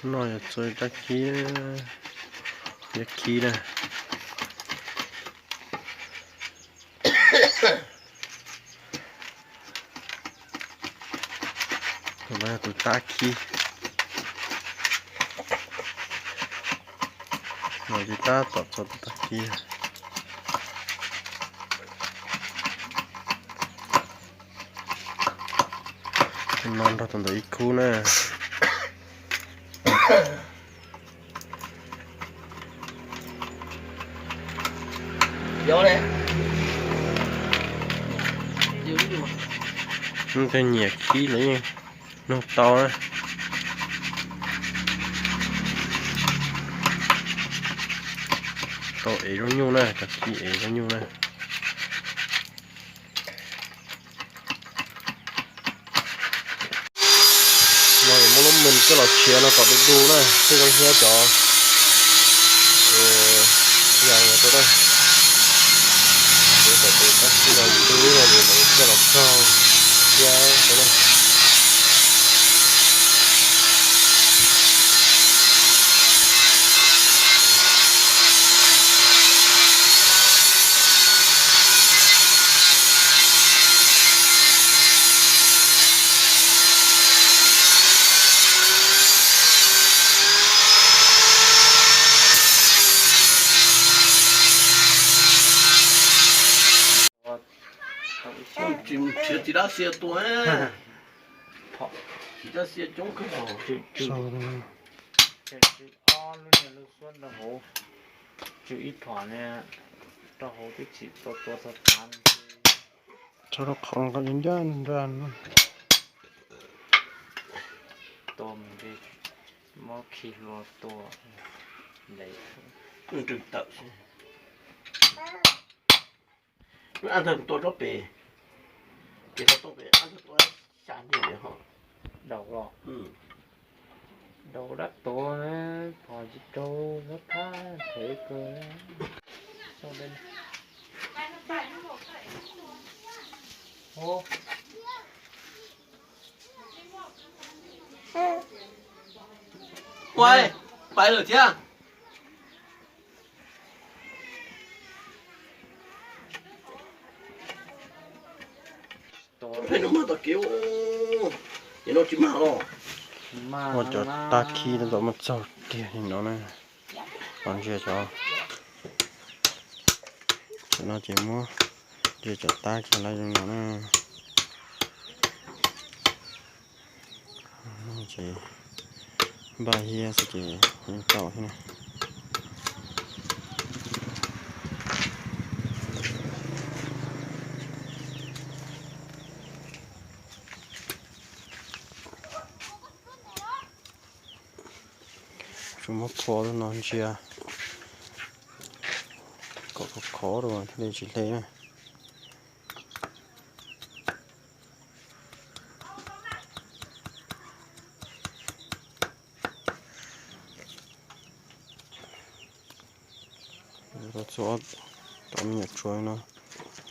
No yog txua tab khib, yog khib na. Tus no yog tus tab khib. No ces tab tom txua tus tab khib. Tus no nrog tus ntawm ib khub na. Tej nyiam khib los yeej nug tau na. Tau ev zoo nyuj na, cov khib ev zoo nyuj na. No muab lub mws coj los tshiav no kom du du na, thiaj zoo thiab cov yas rau na. Tshiav kom du tab sis los du no ces mam coj los txog thiab rau na. Tsis nrhiav txiv dab xia tua, txiv dab xia coob kawg. Tsw ob lub niag lub suab rau hauv, tsw ib phom ne, rau hauv twb tsis tau tua txog tav. Tso rau qhov no kom ncaj nrad. Tua mus nti, muab khi hlua tua ntev. Ab ntawd kuv tua tsob pem, ces tau pem ab ntawd tua xya niag ho. Daus los, daus dab tuav, phom tsis rau, thab thab thev kawg. Ua, pais lawm thiab. Pheej no mag tom kev, ces no tsis mag los. Muab cov tab khib tab tom muab txaug tiag li no na. Los ntsia cov, cov no ces muab ntsia cov tab kiag lawm zoo no na. Ces npaj hiab xwb ces yeej tau thiab na. Tsuas muab phua no ntsia kom khov khov rau thiaj li tsis hle na. Txua ob tom me nyuam tsuav no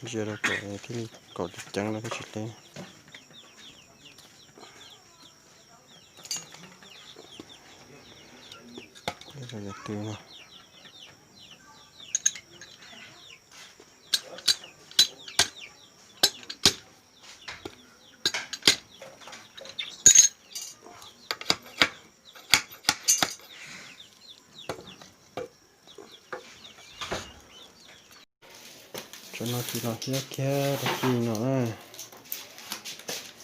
ntsia rau kom thiaj li kom ceev ceev no thiaj tsis hle. Yog tw no. Cov no tsis los hiab kiag tag kis no na.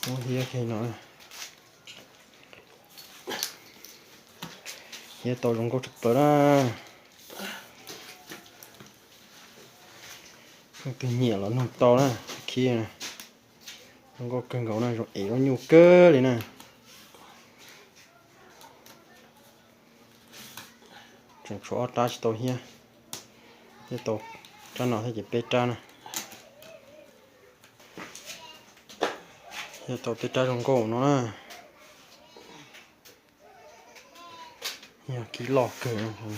Muab hiab kiag no. Hiab tau zoo nkauj tshaj plaws na. Leej twg nyiam los nug tau na, khib zoo nkauj kawg nkaus na, zoo ev lub nyuj kawg li na. Tseem tshuav ob rab tsis tau hiab, thiab tau rab no thiab ces peb rab na. Thiab tau peb rab zoo nkauj no na. Yog khib loj kawg, tseem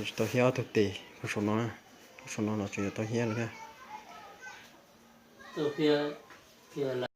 tsis tau hiab ob tug tes puag saum no, puag saum no los tseem yuav tau hiab no thiab.